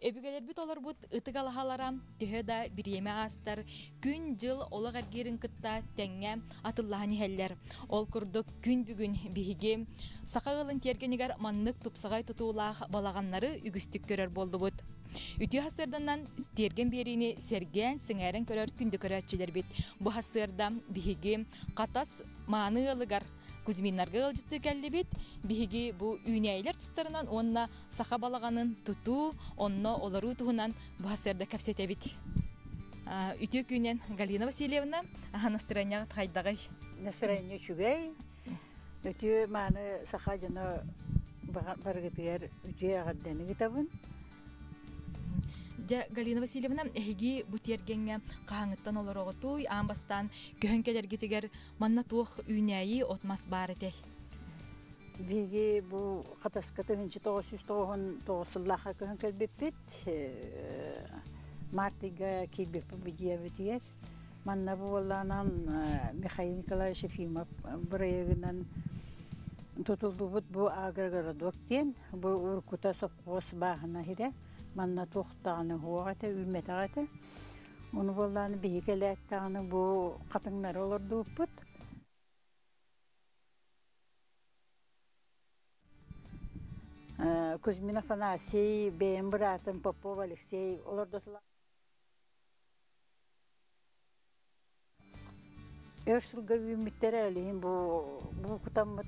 Өбүгэлэрбит олорбут ытык алаһалара төһө да бириэмэ аастар, күн-дьыл олох эргиирин кытта тэҥҥэ атыллаһан иһэллэр. Ол курдук күн бүгүн биһиги саха ыалын тиэргэнигэр маннык тупсаҕай тутуулаах балаҕаннары үгүстүк көрөр буоллубут. Үтүө сарсыарданан тиэргэн биэриини сэргээн, сэҥээрэн көрөр күндү көрөөччүлэрбит. Бу сарсыарда биһиги Хатас мааны ыалыгар Кузьминнарга ыалдьыттыы кэллибит. Биһиги бу үүнээйилэр тустарынан уонна саха балаҕанын тутуу, онно олоруу туһунан бу сарсыарда кэпсэтэбит. Үтүө күнүнэн Галина Васильевна, настроениеҕыт хайдаҕый? Настроение үчүгэй. Үтүө мааны саха дьоно барыгытыгар үтүө эҕэрдэни ыытабын. Дьэ, Галина Васильевна, эһиги бу тиэргэҥҥэ хаһааҥҥыттан олороҕутуй, аан бастаан көһөн кэлэргитигэр манна туох үүнээйи, от-мас баар этэй? Биһиги бу Хатаска 1999 сыллаахха көһөн кэлбиппит. Март ыйга киирбиппит бу дьиэбитигэр. Манна буоллаанан Михаил Николаевич Ефимов бырайыагынан тутуллубут бу агрогородок диэн бу уруккута сопхуос бааһына сирэ. Манна туох даҕаны суох этэ, үүммэтэх этэ. Ону буоллааны биһиги кэлээт даҕаны бу хатыҥнары олордубуппут. Кузьмин Афанасий, бэйэм быраатым Попов Алексей олордотулар. Өр сылга үүммүттэрэ илиһин бу буукутаммыт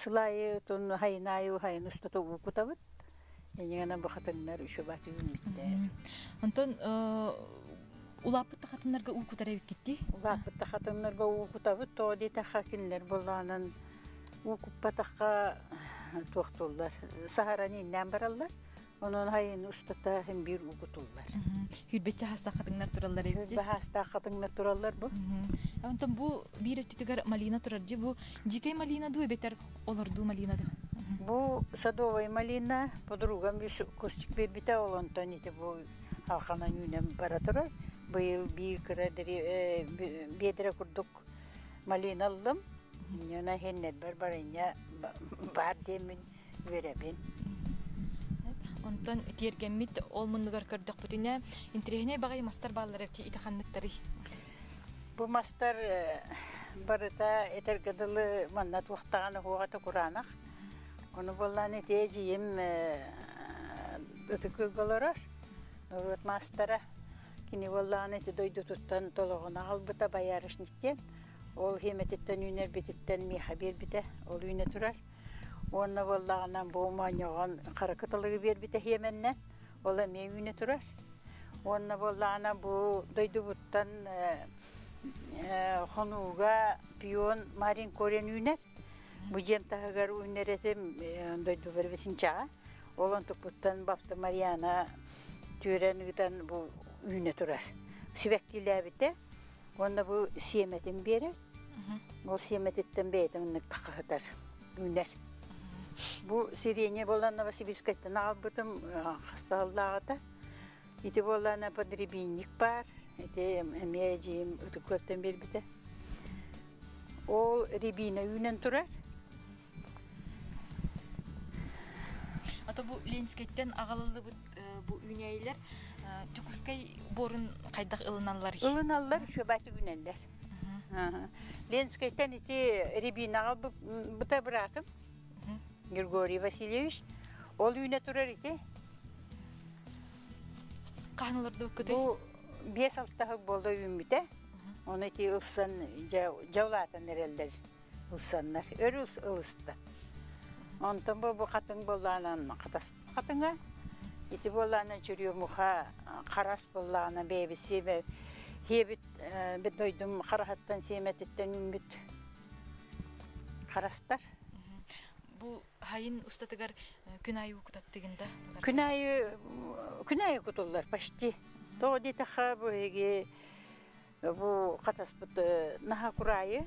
сыл аайы тун хайын аайы хайын устата уукутабыт. Инньэ бу хатыҥнар үчүгэй үүммүттэр. Онтон улааппыт да хатыннарга уу кутар эбиккит Улааппыт да хатыннарга уу кутабыт, тоҕо диэтэххэ кинилэр буоллаҕынан уу куппатахха туохтууллар, саһаран ииннээн бараллар. Онон хайын устата син биир уу кутуллар. Хүрбэччэ хаастаах хатыҥнар тураллар эбит. Хүрбэ хаастаах хатыҥнар тураллар бу. Онтон бу биир өттүтүгэр малина турар дьи бу дьикэй малина дуу эбэтэр олордуу малина дуу? Бу садовая малина подругам кустик биэрбитэ, ол онтон ити бу халханан үүнэн бара турар. Быйыл биир кыра биэдэрэ курдук малина ыллым. Инньэ иһиннэрбэр барынньа баар диэммин үөрэбин. Онтон тиэргэммит ол муннугар көрдөхпүтүнэ, интэриэһинэй баҕайы мастар бааллар эбит ити ханныктарый? Бу мастар барыта этэргэ дылы манна туохтаҕына уоҕата кураанах. Ону буоллаан ити эдьиийим Ытык Күөлгэ олорор, норуот маастара. Кини буоллаҕына ити дойдутуттан толоҕун аҕалбыта боярышник диэн. Ол хиэмэтиттэн үүнэрбититтэн миэхэ биэрбитэ, ол үүнэ турар. Уонна буоллаҕына бу моонньоҕон хара кыталыгы биэрбитэ хиэмэннэн, ол эмиэ үүнэ турар. Уонна буоллаҕына бу дойдубуттан хонууга пион Марин Корен үүнэр. Бу дьиэм таһыгар үүнэр этим дойдубар Бэсинчэҕэ. Ол онтукпуттан бафта Марьяна түөрэн ыытан бу үүнэ турар. Сибэккилээбитэ уонна бу сиэмэтин биэрэр. Ол сиэмэтиттэн бэйэтэ маннык таххаһытар, үүнэр. Бу сиренье буолан Новосибирскайтан аҕалбытым хастааллааҕыта. Ити буоллаана подребинник баар. Ити эмиэ эдьиийим Ытык Күөлтэн биэрбитэ. Ол рябина үүнэн турар. Ото бу Ленскэйтэн аҕалыллыбыт бу үүнээйилэр Дьокуускай буорун хайдах ылыналлар? Ылыналлар, үчүгэйдик үүнэллэр. Ленскэйтэн ити рябинаҕа быта быраатым Григорий Васильевич. Ол үүнэ турар ити. Хаһан олордубуккутуй? Бу 5-6 сыл буолла үүммүтэ. Ону ити ылсан дьэ, дьэ улаатан эрэллэр ылсаннар. Өр ылыста. Онтон бу бу хатыҥ буоллаҕынан хатас хатыҥа. Ити буоллаҕынан чурюмуха харас буоллаҕына бэйэбит сиэбэ хиэбит бит дойдум хараһыттан сиэмэтиттэн үүммүт харастар. Бу хайын устатыгар күн аайы кутаттыгын да? Күн аайы күн аайы кутуллар почти. Тоҕо диэтэххэ бу эһиги бу хатаспыт наһаа кураайы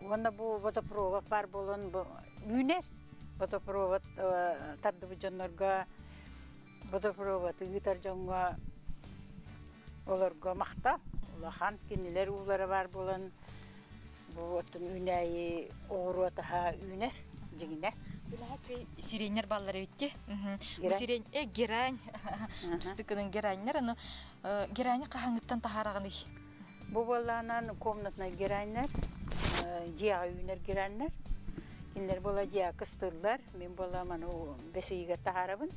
уонна бу водопровод баар буолан бу үүнэр водопровод тардыбыт дьоннорго водопровод ыытар дьоҥҥо олорго махтал улахан кинилэр уулара баар буолан бу оттон үүнээйи оҕуруот аһа үүнэр дьиҥинэ. Сиреннер баллар эбитти. Бу сирень э герань. Быстыкының гераньнар аны герани хаһаңыттан таһаарагыный? Бу буоллаанан комнатнай гераньнар, дьиэҕэ үүнэр гераньнар. Кинилэр буола дьиэҕэ кыстыыллар. Мин буола маны бэс ыйыгар таһаарабын.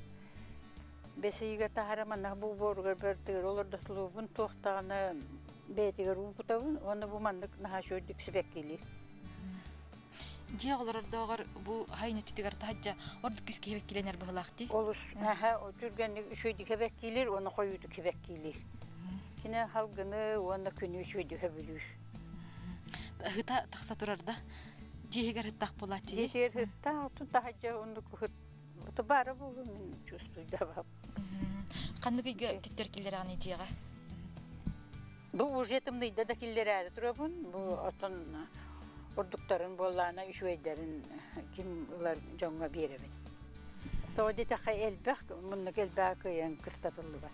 Бэс ыйыгар таһаарам манна бу буоругар бөртыгар олордотулуубун туох даҕаны бэйэтигэр уу кутабын уонна бу маннык наһаа үчүгэйдик сибэккилиир. Дьиэ олорордооҕор бу хайын өттүтүгэр таһырдьа ордук күүскэ хибэккилэнэр быһылаах дии. Олус наһаа түргэнник үчүгэйдик хибэккиилир уонна хойуутук хибэккиилир. Кини халгыны уонна күнү үчүгэйдик сөбүлүүр. Ыта тахса турар да. Дьиэһигэр ыттах буолааччы. Дьиэтигэр ыттаах, отун таһырдьа оннук ыт баара буолуо мин чувствуйдабам. Ханнык ыйга киттер киллэрэҕиний дьиэҕэ? Бу уже тымныйда да киллэрээри турабын. Бу оттон ордуктарын буоллаана үчүгэйдэрин ким ылар дьоҥҥо биэрэбин. Тоҕо диэтэххэ элбэх, муннук элбэх кыайан кыстатыллыбат.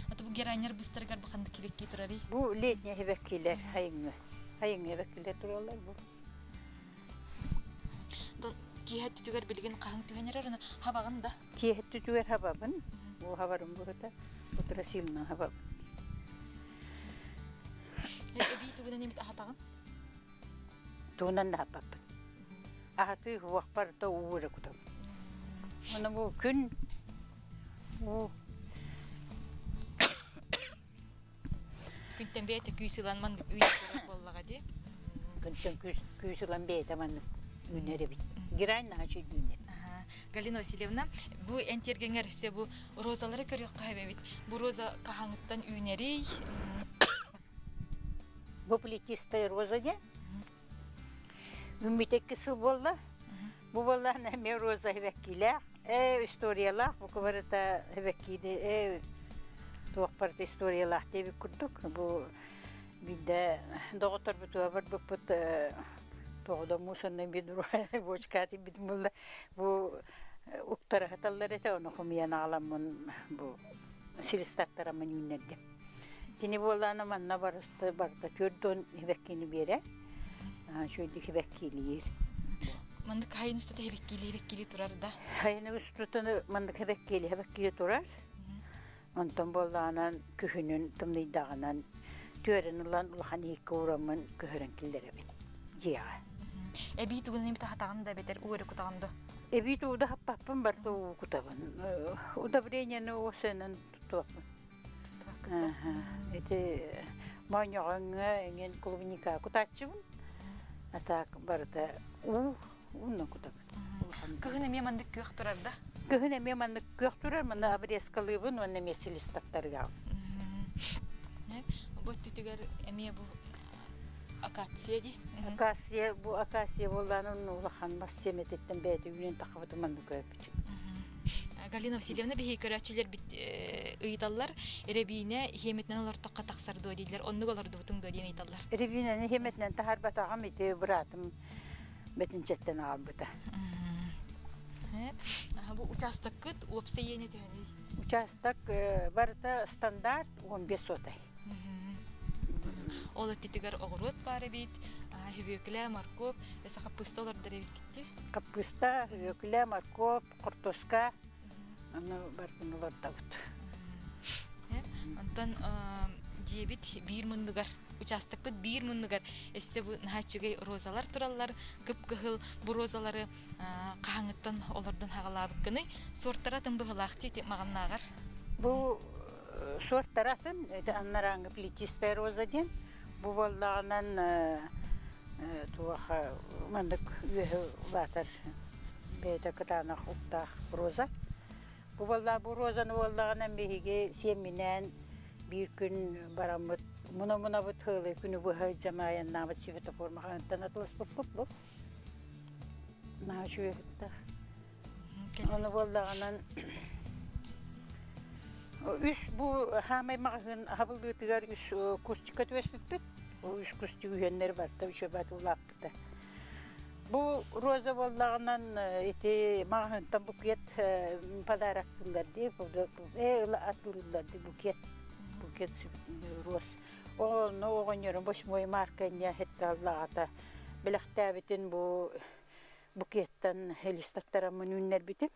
Аты бу гераннер быстарыгар бу ханнык кибекки турарый? Бу летний хибеккилэр хайыҥҥы. Хайыҥҥы хибеккилэр тураллар бу. Киэһэ түтүгэр билигин хаһыҥ түһэн эрэр, аны хабаҕын да? Киэһэ түтүгэр хабабын. Бу хабарым быһыта. Утра сильно хабабын. Эбии тугунан эмит аһатаҕын? Тугунан да аһаппаппын. Аһатыы уохпар то уу эрэ кутабын. Уонна бу күн уу Күнтэн бэйэтэ күүс ылан маннык үүнэр буоллаҕа дии. Күнтэн күүс ылан бэйэтэ маннык үүнэр эбит. Герань наһаа үчүгэй үүнэр. Галина Васильевна, бу эн тиэргэҥҥэр өссө бу розалары көрүөххэ эбит. Бу роза хаһааҥҥыттан үүнэрий? Бу плетистая роза диэн. Үүммүтэ сыл буолла. Бу буоллаҕына эмиэ роза эбэккиилээх. Ээ, историялаах бу барыта эбэккиини ээ туох барыта историялаах диэбит курдук. Бу биирдэ доҕотторбутугар барбыппыт тоҕо да мусорный ведро бочка тиийбитим буолла. Бу уктара сыталлар этэ, ону хомуйан аҕаламмын бу силистаттараммын үүннэрдим. Кини буоллаана манна барыста барыта 40 хибэккини биэрэ. Үчүгэйдик хибэккиилиир. Маннык хайын устата хибэккиилии хибэккиилии турар да? Хайын устата маннык хибэккиилии хибэккиилии турар. Онтон буоллаҕынан күһүнүн тымныйдаҕынан түөрэн ылан улахан иһиккэ уураммын көһөрөн киллэрэбин дьиэҕэ. Эбии тугунан эмит аһатаҕын да эбэтэр уу эрэ кутаҕын да? Эбии туу да хаппаппын барыта уу кутабын. Удобрениены уосанан туттуохпун. Ити моонньоҕоҥҥо эҥин клубника кутааччыбын. А так барыта уу ууннан кутабын. Кыһын эмиэ маннык күөх турар да? Кыһын эмиэ маннык күөх турар, манна обрезкалыыбын уонна эмиэ силистактарыгаҕын. Бу өттүтүгэр эмиэ бу акация дии. Акация, бу акация буоллаан улахан мас сиэмэтиттэн бэйэтэ үүнэн таххабытын маннык көрбүтүм. Галина Васильевна биһиги көрөөччүлэрбит ыйыталлар, Рябиинэ хиэмэтинэн олортоххо тахсар дуо дииллэр, оннук олордубутуҥ дуо диэн ыйыталлар. Рябиинэни хиэмэтинэн таһаарбатаҕым ити быраатым бэтинчэттэн аҕалбыта. Бу учаастаккыт уопсай иэнэ төһөнүй? Учаастак барыта стандарт 15 сотай. Ол өттүтүгэр оҕуруот баар эбит, хүбүөкүлэ, моркуоп, өссө хаппыыста олордор эбиккит. Хаппыыста, хүбүөкүлэ, моркуоп, хортуоска аны барытын олордобут. Онтон дьиэбит биир муннугар, учаастакпыт биир муннугар өссө бу наһаа үчүгэй розалар тураллар, кып-кыһыл бу розалары хаһаҥыттан олордон хаҕалаабыккыный? Суортара атын быһылаах ити маҕаннааҕар. Бу суортара атын, ити аннарааҥҥы плетистая роза диэн. Бу буоллаҕынан туох маннык үөһэ улаатар бэйэтэ кытаанах уктаах роза. Бу буоллаа бу розаны буоллаҕынан биһиги сиэмминээн биир күн бараммыт муна-мунабыт ыалы күнү быһа дьамаайаннаабыт светофор маҕаһыынтан атыласпыппыт бу. Наһаа үчүгэй кытта. Ону буоллаҕынан үс бу хаамай маҕаһыын хабыллыытыгар үс кустика түбэспиппит. Бу үс кустик үһүөннэр барыта үчүгэй улааппыта. Бу роза буоллаҕынан ити маҕаһыынтан букет подароктыыллар дии, атыылыыллар дии букет, букет роз. Ону оҕонньорум восьмой марка инньэ хетталлаҕата бэлэхтээбитин бу. Букеттан листаттараммын үүннэрбитим.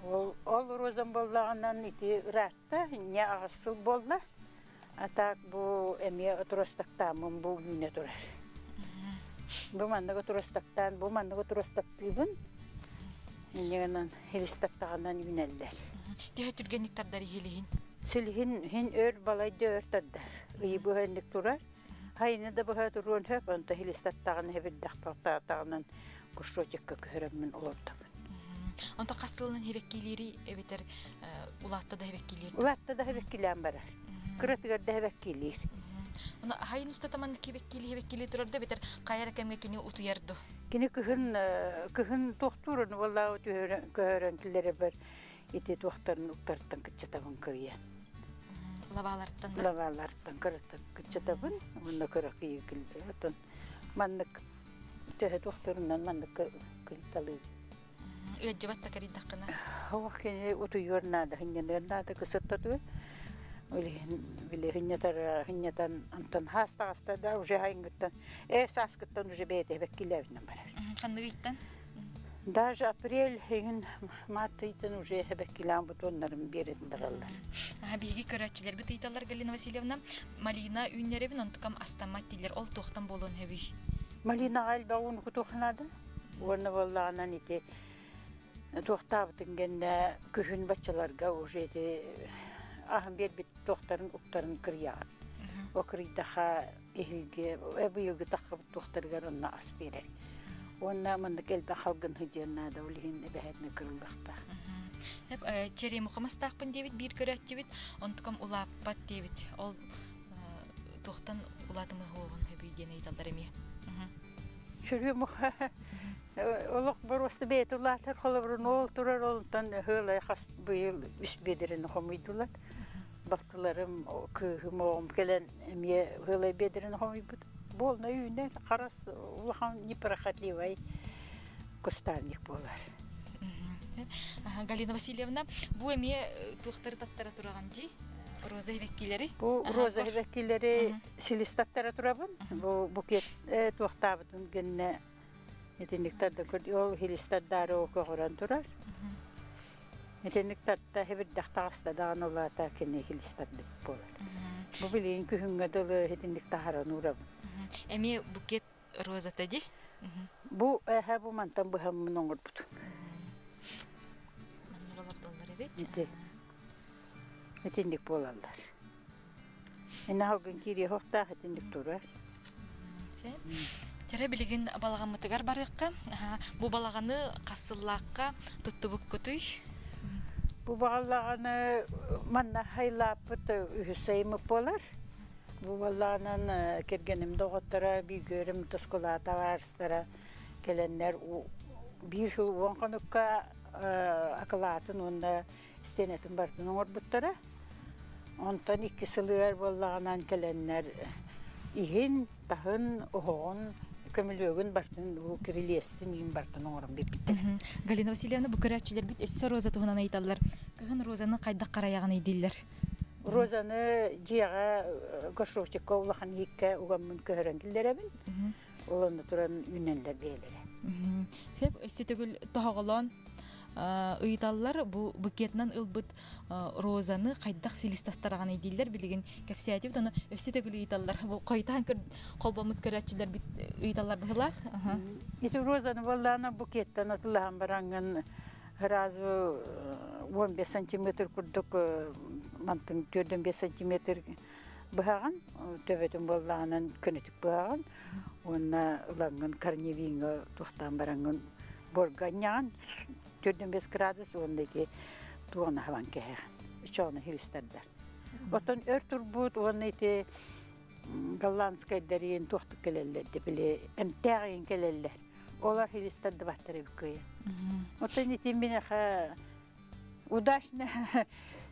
Ол, ол розам буоллаҕынан ити ыраатта, инньэ аҕыс сыл буолла. А так бу эмиэ отростактааммын бу үүнэ турар. Бу маннык отростактаан, бу маннык отростактыыбын. Инньэ гынан листаттаҕынан үүнэллэр. Төһө түргэнник тардар иһилиһин? Силиһин хин өр балайда өр тардар. Ыйы быһа турар. Хайыны да быһа туруон сөп, онто хилистаттаҕын хэбирдэхтаҕынан кушочекка көһөрөммүн олордобун. Онто хас сылынан хэбэккилиири эбэтэр улаатта да хэбэккилиир? Улаатта да хэбэккилээн барар. Кыратыгар да хэбэккилиир. Оны хайын устата маннык хэбэккили хэбэккили турар да эбэтэр хайа кэмҥэ кини утуйар ду? Кини кыһын кыһын туохтуурун буоллаа көһөрөн киллэребер ити туохтарын уктартан кыччатабын кырыйа. Лабаалартан да? Лабаалартан кыраттан кыччатабын, уонна кыра кыйы маннык төһө туохтарынан маннык кылталыы. Ыаддьыбат та кэрийдаххына? Ох, кини утуйуор наада, хынньаныар наада кысыттатыы. Билиһин били хынньатар хынньатан антон хаастаҕаста да уже хайынгыттан сааскыттан уже бэйэтэ бэккилээбитинэн барар. Ханныгыйттан? Даже апрель ыйын март ыйтан уже бэккилээн бутуоннарын биэрэн бараллар. Биһиги көрөөччүлэрбит ыйталлар Галина Васильевна, малина үүннэребин онтукам астаммат дииллэр, ол туохтан буолуон сөбүй? Малинаҕа элбэх ууну кутуоххунаада. Уонна буоллаҕынан ити туохтаабытын гэннэ күһүн баччаларга уже ити аһын биэрбит туохтарын уктарын кырыйаҕын. О кырыйдаха эһиги быйылгы таххабыт туохтарыгар онно ас биэрэр. Уонна маннык элбэх халгын сыдьыан наада, ол иһин эбэһээтинэ кырыллахтаах. Черемуха мастаахпын диэбит биир көрөөччүбүт, онтукам улааппат диэбит. Ол туохтан улаатымы хуоҕун хөбүй диэн ыйыталлар эмиэ. Черемуха олох боруоста бэйэтэ улаатар холобурун ол турар олунтан ыһыалай хас быйыл үс биэдэрини хомуйдулар. Балтыларым, кыыһым, оҕом кэлэн эмиэ ыһыалай биэдэрини хомуйбут. Буолна үүнэр, харас улахан неприхотливый кустарник буолар. Галина Васильевна, бу эмиэ туохтары таттара тураҕын дии? Роза хебеккилери? Бу роза хебеккилери силис таттара турабын. Бу букет туохтаабытын гэннэ итинниктар да ол хилистардары көҕөрөн турар. Итинник татта хебирдэх таҕаста даҕан улаата кини хилистардык буолар. Бу билигин күһүҥҥэ дылы итинник таһаран уурабын. Эмиэ букет розата ди? Бу эһэ бу мантан быһаммын оҥорбутум. Маннык эбит. Ити. Итинник буолаллар. Инна халгын киириэ хохтаах итинник турар. Тере билигин балаҕаммытыгар барыахха. Бу балаҕаны хассыллаахха туттубуккутуй? Бу балаҕаны манна хайлааппыт үһүс сайымыт буолар. Бу балаҕанан кэргэним доҕотторо, бииргэрим тоскулаата барыстара кэлэннэр биир сыл уон хонукка акылаатын уонна стенатын бартын оҥорбуттара. Онтон икки сылыгар буоллаҕынан кэлэннэр иһин, таһын, оһоҕун, көмүлүөгүн бартын бу кирилиэстин иин бартын оҥорон биэрбиттэр. Галина Васильевна, бу көрөөччүлэрбит өссө роза туһунан ыйыталлар. Кыһын розаны хайдах қараяҕын ыйдииллэр? Розаны дьиэҕэ горшочекка улахан иһиккэ угаммын көһөрөн киллэрэбин. Ол онно туран үүнэллэр бэйэлэрэ. Сеп өссө төгүл тоһоҕолоон ыйыталлар бу букетынан ылбыт розаны хайдах силистастараҕан ыйдииллэр билигин кэпсээтибит аны өссө төгүл ыйыталлар бу хойтаан холбоммут көрөөччүлэр бит ыйыталлар быһылаах. Ити розаны буоллаана букеттан атылаһан бараҥҥын сразу 15 сантиметр курдук мантын 4-5 сантиметр быһаҕын төбөтүн буоллаҕынан көнөтүк быһаҕын уонна ылаҥҥын корневиҥҥа туохтаан бараҥҥын буорга анньаҕын 4-5 градус уонна ити туоҕuna хабан кэһэҕин ичоҕуна хилистардар. Оттон өр турбут уонна ити голландскайдарыын туохтук кэлэллэр били эмтээҕин кэлэллэр. Олар хилистардыбаттар эбиккөйө. Оттон ити минэхэ удачно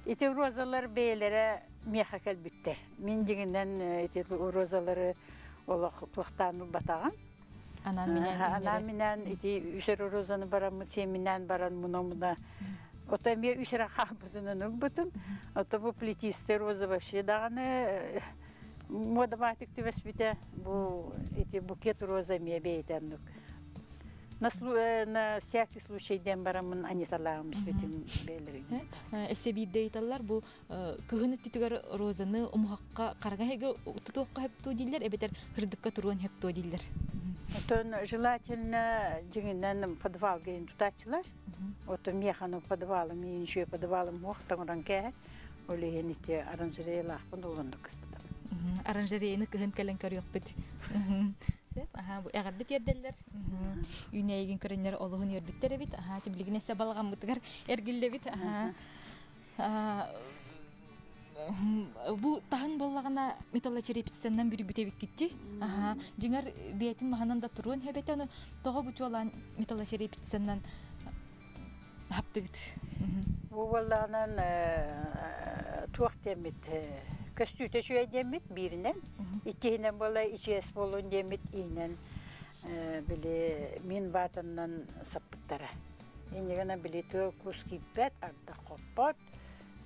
ити розалар бэйэлэрэ миэхэ кэлбиттэр. Мин дьиҥинэн ити розалары олох туохтаан ылбатаҕым. Анан минэн Анан минэн ити үсэр розаны бараммыт семинэн баран муна-муна. Ото эмиэ үсэрэ хаалбытынан ылбытым. Ото бу плетистый роза вообще даҕаны муодабаатык түбэспитэ. Бу ити букет роза эмиэ бэйэтэннук. На всякий случай ден барамын аниталаагым бүтүн бээлерин. Эссе биирдэ ыйталлар бу кыһын өттүтүгэр розаны умуһакка карага хеге тутуохха хөптүү дииллэр эбэтэр хырдыкка туруон хөптүү дииллэр. Отон желательно дьиҥинэн подвалга ин тутааччылар. Отон миэханы подвалым, иин подвалым муохтаҥыран кээһэ. Ол иһин ити оранжереялаахпын улуннук кыстатам. Оранжереяны кыһын кэлэн көрүөхпүт. Аха, бу эҕэрдэ тиэрдэллэр. Үүнээйигин көрөннөр олуһун үөрбүттэр эбит. Аха, тибилигин эссе балаҕаммытыгар эргиллэбит. Аха. Бу таһын боллаҕына металлочерепицаннан бүрүбүт эбиккитчи. Аха, дьиҥэр бэйэтин маһынан да туруон хэбэтэ, ону тоҕо бу чуолаан металлочерепицаннан хаптыгыт? Бу буоллаҕынан туох диэммит көстүүтэ үчүгэй диэммит бииринэн, иккиһинэн буола ичигэс буолуон диэммит иинэн били мин баатаннан саппыттара. Иннигэнэ били тыал кус киирбэт, ардах хоппот.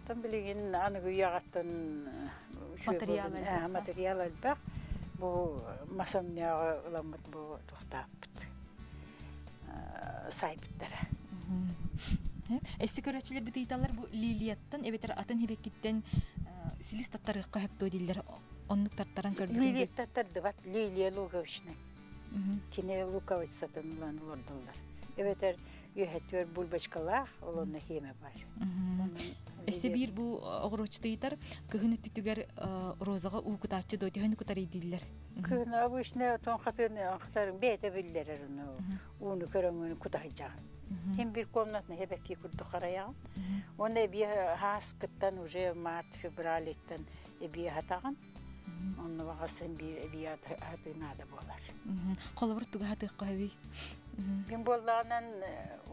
Оттон билигин аныгы үйэҕэттэн материал элбэх. Материал элбэх. Бу мас өҥнөөҕү ыламмыт бу тухтааппыт сайбыттара. Эссе көрөөччүлэр бит ыйыталлар бу лилияттан эбэтэр атын хибеккиттен силис таттарыахха хөптөө дииллэр оннук тартаран көрбүтүм. Лилия таттардыбат, лилия луковичный. Кини луковицатын ылан олордуллар. Эбэтэр үөһэтүөр бульбочкалаах, ол онно хиэмэ бар. Эссе биир бу оҕуруоччут ыйытар кыһын өттүтүгэр розаҕа уу кутааччы дуо төһөнү кутарый дииллэр. Кыһын обычно тон хатын хатарын бэйэтэ биллэрэр ону ууну көрөҥүн кутаһыдьаҕын. Хим бир комнатны хебекки курдук харайаҕын. Оны эбие хааскыттан уже март, февралиттан эбие хатаҕын. Онно баҕарсан биир эбие хатынаада буолар. Холобур туга хатыахха хөбүй? Мин буоллаҕынан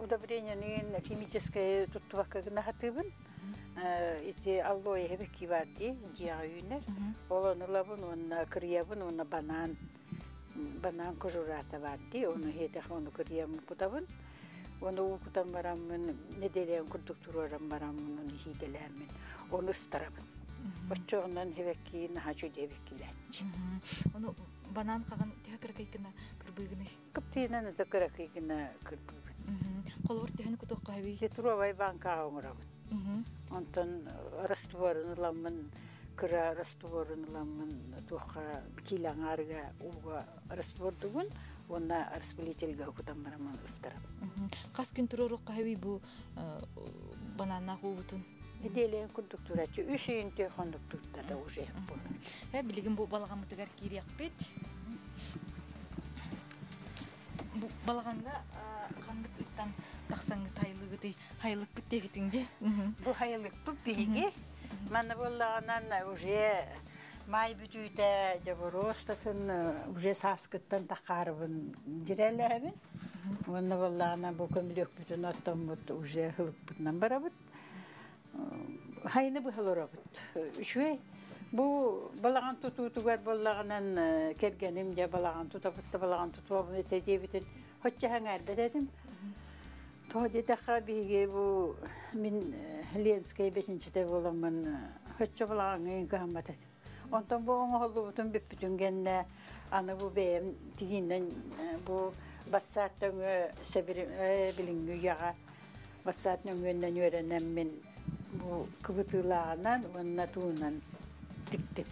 удобрениены химическое туттубакка гына хатыыбын. Ити аллоэ хебекки бар дии, дьиэҕэ үүнэр. Ол ону ылабын уонна кырыйабын уонна банан банан кожурата бар дии, ону хиэтэх ону кырыйаммын кутабын. Ону уу кутан бараммын, неделян курдук туруоран бараммын, ону хиидэлээммин, ону ыстарабын. Оччоҕунан хебекки наһаа чүдэ хебеккилээччи. Ону банан хаҕын төһө кыракый гына кырбыыгыный? Кыптыынан это кыракый гына кырбыыбын. Холобур төһөнү кутуохха хөбүй? Литровай банкаҕа оҥоробун. Онтон растворун ыламмын, кыра растворун ыламмын, туохха килаҥаарга ууга раствордугун, уонна распылительга кутан бараммын ыстарабын. Хас күн туруоруохха хөбүй бу бананнаах уубутун? Неделян курдук тураччы, үс үйүн хоннук туттата уже буолар. Билигин бу балаҕаммытыгар киириэхпит. Бу балаҕаҥҥа ханнык ыттан тахсаҥҥыт хайылыгытый хайылыкпыт диэбитиҥ дии. Бу хайылыкпыт биһиги. Манна буоллаҕынан уже май бүтүүтэ дьобуруостатын уже сааскыттан таххаарыбын дирэлээбин. Уонна буоллаҕына бу көмүлүөкпүтүн оттоммут уже хылыкпытынан барабыт. Хайны быһалоробут. Үчүгэй. Бу балаҕан тутуутугар буоллаҕынан кэргэним дьэ балаҕан тутабытта балаҕан тутуобун этэ диэбитин хоччаһаҥаарбат этим. Тоҕо диэтэххэ биһиги бу мин Ленскэй бэчинчитэ буоламмын хоччо балаҕаҥҥа кыһаммат этим. Онтон бу оҥоһуллубутун бүппүтүн гэннэ аны бу бэйэм тигиинэн бу батсаат өҥө билиҥҥи үйэҕэ батсаат нөҥүөннэн үөрэнэммин бу кыбытыылааҕынан уонна туунан тиктим.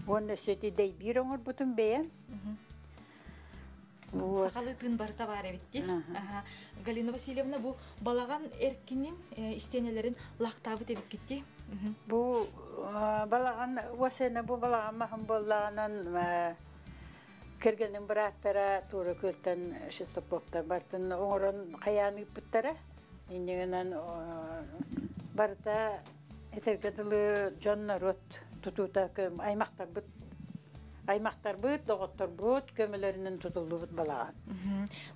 Уонна өссө ити дэйбиир оҥорбутум бэйэм. Сахалыы тыын барыта баар эбит дии. Галина Васильевна бу балаҕан эркинин истиэнэлэрин лаахтаабыт эбиккит дии. Бу балаҕан уосена бу балаҕан маһын буоллаҕынан кэргэним бырааттара туора күөлтэн Шестаковтар бартын оҥорон хайаан ыыппыттара. Иннигинэн барыта этэргэ дылы дьон норуот тутуута аймахтарбыт аймахтарбыт, доҕотторбут көмөлөрүнэн тутуллубут балаҕан.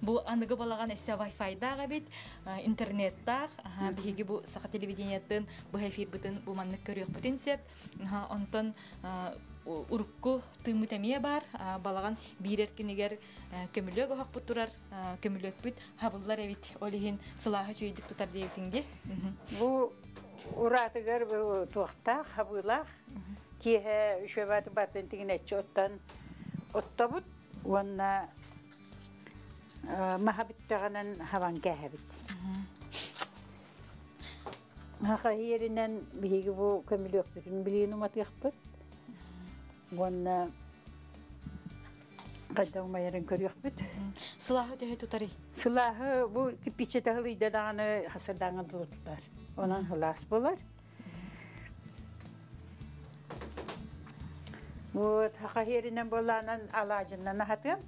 Бу аныгы балаҕан эссе Wi-Fi-даах эбит, интернеттаах. Биһиги бу саха телевидениетын бу эфирбытын бу маннык көрүөхпүтүн сөп. Онтон урукку тыыммыт эмиэ бар. Балаҕан биир эркинигэр көмүлүөк оһохпут турар, көмүлүөкпүт хабыллар эбит. Ол иһин сылааһы үчүгэйдик тутар диэбитиҥ дии. Бу ураатыгар туохтаах, хабыылаах киэһэ үшөбааты батын тигинэччи оттон оттобут уонна Маһа бүттэҕинэн хабан кээһэбит. Хаха иэринэн биһиги бу көмүлүөкпүтүн билиин уматыахпыт. Уонна хайда умайарын көрүөхпүт. Сылааһы төһө тутарый? Сылааһы бу кирпиччэ таһылыйда даҕаны хасырдааҥҥа тутар. Онон сылаас буолар. Вот хаха иэринэн буолаанан алаадьыннан аһатыам.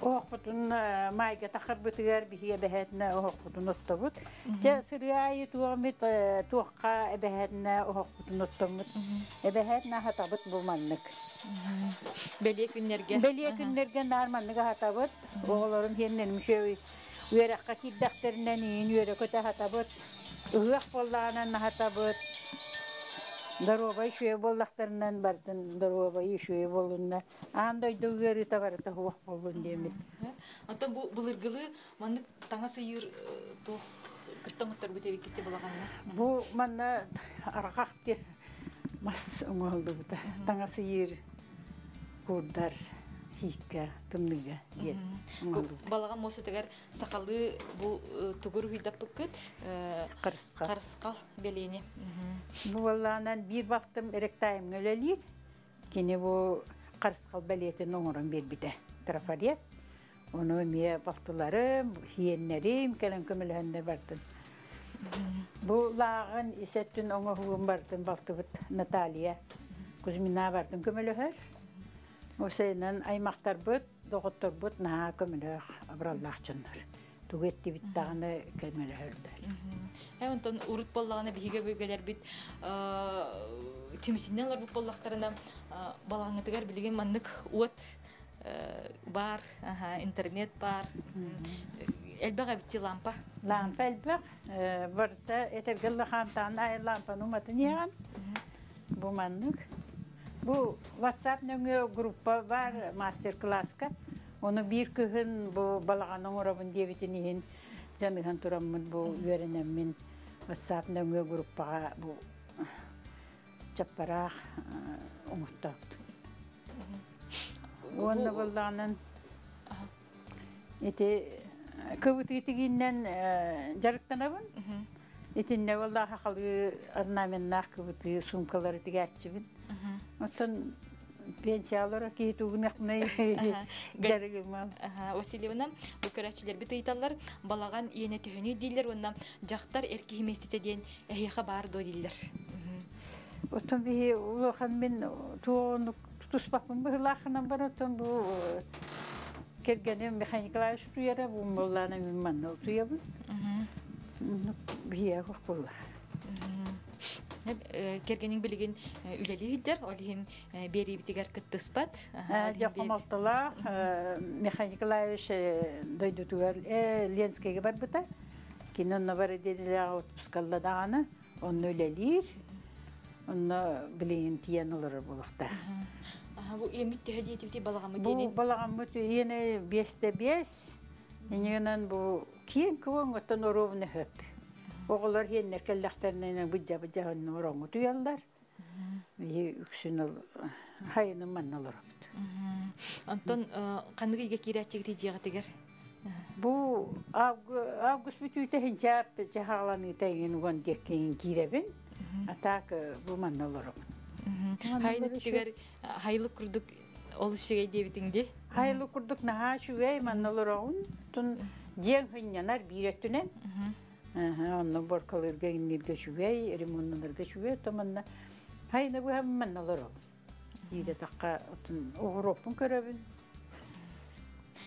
Оһохпутун маайга тахарбытыгар биһиги эбэһээтинэ оһохпутун оттобут. Дьэ сырыы аайы туох туохха эбэһээтинэ оһохпутун оттоммут. Эбэһээтинэ аһатабыт бу маннык. Бэлиэ күннэргэ. Бэлиэ күннэргэ наар маннык аһатабыт. Оҕолорум хиэннэрим үчүгэй үөрэххэ киирдэхтэринэн иин үөрэ-көтө аһатабыт. Ыһыах буоллаҕынан аһатабыт. Доруобай үчүгэй буоллахтарынан барытын доруобай үчүгэй буоллунна. Аан дойду ыарыыта барыта суох буоллун диэммит. Оттон бу былыргылыы маннык таҥас ыйыыр туох кытта оҥотторбут эбиккит балаҕанна? Бу манна арҕах диэн мас оҥоһуллубута. Таҥас ыйыыр куурдар хииккэ тымныыга диэн оҥоһуллубута. Балаҕан муостатыгар сахалыы бу тугу уруһуйдаппыккыт? Харысхал. Харысхал бэлиэни. Бу буоллаҕынан биир бахтым ректаймҥа үлэлиир. Кини бу харысхал бэлиэтин оҥорон биэрбитэ. Трафарет. Ону эмиэ балтыларым, хиэннэрим кэлэн көмөлөһөннөр бардым. Бу лааҕын ис өттүн оҥоһугун бардым балтыбыт Наталья Кузьмина бардым көмөлөһөр. Осейынан аймахтарбыт, доҕотторбут наһаа көмөлөөх абыраллаах дьоннор. Тугу эттибит даҕаны көмөлөһөллөр. Онтон урут буоллаҕына биһиги өбүгэлэрбит түмүсүнэн олорбут буоллахтарына балаҕаҥҥытыгар билигин маннык уот бар, интернет бар. Элбэх эбитти лампа. Лампа элбэх. Барыта этэргэ лахаантаан айы лампаны уматын иһэҕин. Бу маннык. Бу WhatsApp нөҥүө группа бар мастер-класска. Ону биир кыһын бу балаҕан оҥоробун диэбитин иһин дьаныһан тураммын бу үөрэнэммин WhatsApp нөҥүө группаҕа бу чаппараах оҥортообутум. Уонна буоллаҕынан ити кыбытыы тигииннэн дьарыктанабын. Итиннэ буоллаах хахалыы орнаменнаах кыбытыы суумкалары тигээччибин. Оттон пенсиялара киһи тугунахмай дьарыгымал. Васильевна, бу көрөөччүлэрбит ыйыталлар, балаҕан иэнэ төһөнүй дииллэр уонна дьахтар эр киһи миэстэтэ диэн эһиэхэ баар дуо дииллэр. Оттон биһи улахан мин туоҕунук тутуспаппын быһыылаахынан бар оттон бу кэргэним Михаил Николаевич утуйара бу буоллаана мин манна утуйабын. Биһиэхэ буолла. Кэргэниҥ билигин үлэлии сылдьар, ол иһин биэриибитигэр кыттыспат. Дьэ хомолтолоох Михаил Николаевич дойдутугар Ленскэйгэ барбыта. Кини онно бары диэнилээх отпускалла даҕаны онно үлэлиир. Онно билигин тиийэн олорор буолуохтаах. Бу иэммит төһө диэтибити балаҕаммыт Бу балаҕаммыт иэнэ биэстэ биэс. Иннинэн бу киэҥ куоҥ оттон оруобуна хөп. Оҕолор иэннэр кэллэхтэринэ быдьа-быдьа онно ороҥҥу туйаллар. Биһи үксүн ол хайыным манна олоробут. Онтон ханнык ыйга киирээччигитий дьиэҕитигэр? Бу август бүтүүтэ хинчаап дьаһааланыыта иҥин уон диэккиҥин киирэбин. А так бу манна олоробун. Хайын өттүгэр хайылык курдук ол үчүгэй диэбитиҥ дии. Хайылык курдук наһаа үчүгэй манна олороҕун. Тун дьиэҥ хынньанар биир өттүнэн. Онно боркалыырга иҥнииргэ үчүгэй, ремоннанарга үчүгэй. То манна хайына быһам манна олоробун. Иирэ тахха отун оҕуруоппун көрөбүн.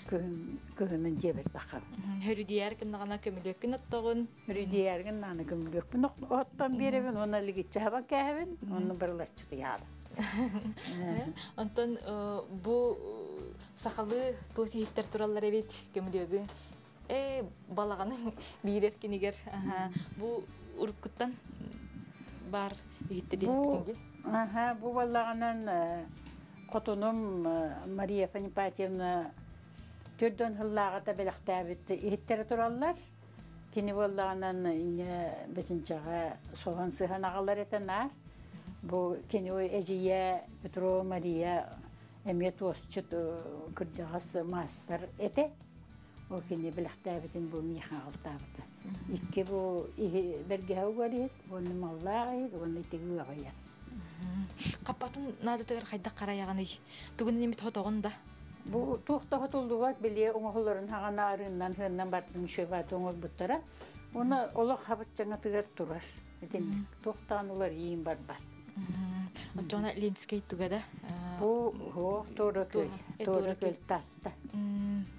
Кыһын кыһынын дьиэбэр таххабын. Хөрүдүйээр гыннаҕына көмүлүөккүн оттоҕун. Хөрүдүйээр гыннаҕына көмүлүөкпүн оттон биэрэбин уонна лигиччи хабан кээһэбин уонна барылаччы тыйаабын. Онтон бу сахалыы туос иһиттэр тураллар эбит көмүлүөгүн э балаҕаны биир эркинигэр бу уруккуттан баар иһиттэ диэн дии. Аха, бу балаҕанан хотунум Мария Фанипатьевна төрдөн сыллааҕыта бэлэхтээбит иһиттэрэ тураллар. Кини буоллаҕынан инньэ бэчинчэҕэ соһон сыһан аҕалар этэ наар. Бу кини эдьиийэ Петрова Мария эмиэ туосчут кырдьаҕас маастар этэ. Ол кини бэлэхтээбитин бу миэхэ аҕалтаабыта. Икки бу иһи бэргэһэ угар иһит, уонна маллаах иһит, уонна ити ыаҕайа. Хаппатын наадатыгар хайдах харайаҕыный? Тугун немит хотоҕун да? Бу туох да хотуллубат, били оҥоһуларын хаҕана арыыннан хыаннан бартын шөбат оҥорбуттара. Уонна олох хабыччаҥатыгар турар. Итин туохтаан улар иин барбат. Оччоҕуна Ленскэй туга да? Бу хуох туора көй, туора көй таатта.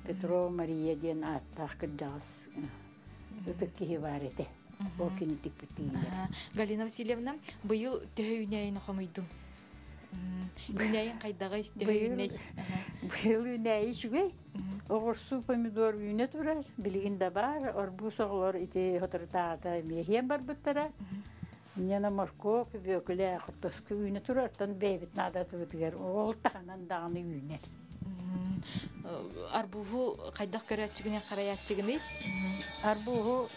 Петрова Мария диэн ааттаах кырдьаҕас ытык киһи баар этэ. Ол кини тикпит тиийэр. Галина Васильевна, быйыл төһө үүнээйини хомуйдуҥ? Үүнээйин хайдаҕый? Төһө үүнэй? Быйыл үүнээйи үчүгэй. Оҕурсу, помидор үүнэ турар. Билигин да баар. Арбуз оҕолор ити соторутааҕыта эмиэ иһэн барбыттара. Ньана моркуоп, бүөкүлэ, хортуоска үүнэ турар. Оттон бэйэбит наадатыбытыгар ол таһынан даҕаны үүнэр. Арбуһу хайдах көрөөччүгүнэн харайааччыгыный? Арбуһу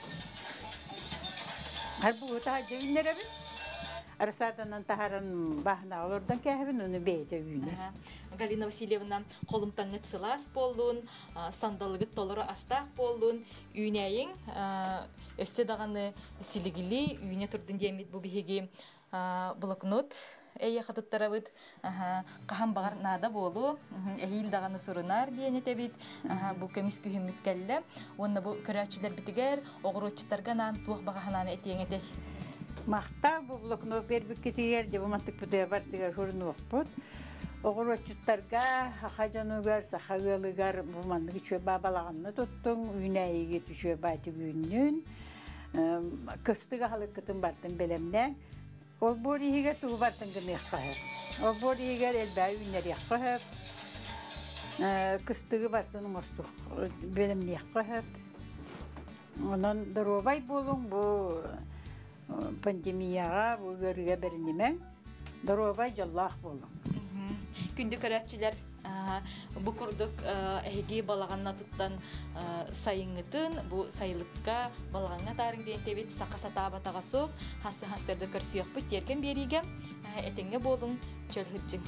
арбуһу таһырдьа үүннэрэбин. Рассаданан таһааран бааһынаҕа олордон кээһэбин, ону бэйэтэ үүнэр. Галина Васильевна, холумтаҥҥыт сылаас буоллун, сандалыгыт толору астаах буоллун, үүнээйиҥ өссө даҕаны силигили үүнэ турдун диэммит бу биһиги блокнот эйиэхэ туттарабыт. Хаһан баҕар наада буолуо, эһиил даҕаны сурунаар диэн этэбит. Бу көмүс күһүммүт кэллэ. Уонна бу көрөөччүлэрбитигэр, оҕуруотчуттарга анаан туох баҕа санааны этиэҥ этэй? Махтал бу блокнот биэрбиккитигэр, дьэ бу мантыкпытыгар бардыгар хурунуохпут. Оҕуруотчуттарга, саха дьонугар, саха ыалыгар бу маннык үчүгэй баабалаҕанна туттуҥ, үүнээйиги үчүгэй баатык үүннүн, кыстык аһылыккытын бартын бэлэмнээҥ. Олбуор иһигэр тугу бартын гыныахха сөп. Олбуор иһигэр элбэҕи үүннэриэххэ сөп. Кыстыгы бартын оҥостуох бэлэмниэххэ сөп. Онон доруобай буолуҥ бу пандемияҕа, бу ыарыыга бэринимэҥ. Доруобай, дьоллоох буолуҥ. Күндү көрөөччүлэр, бу курдук эһиги балаҕанна туттан сайыҥҥытын бу сайылыкка балаҕаҥҥа таарыҥ диэн тэбит саха сатаабатаҕа суох хассы хассырда көрсүөхпүт тиэргэн биэриигэ этэҥҥэ буолуҥ, чөл сылдьыҥ.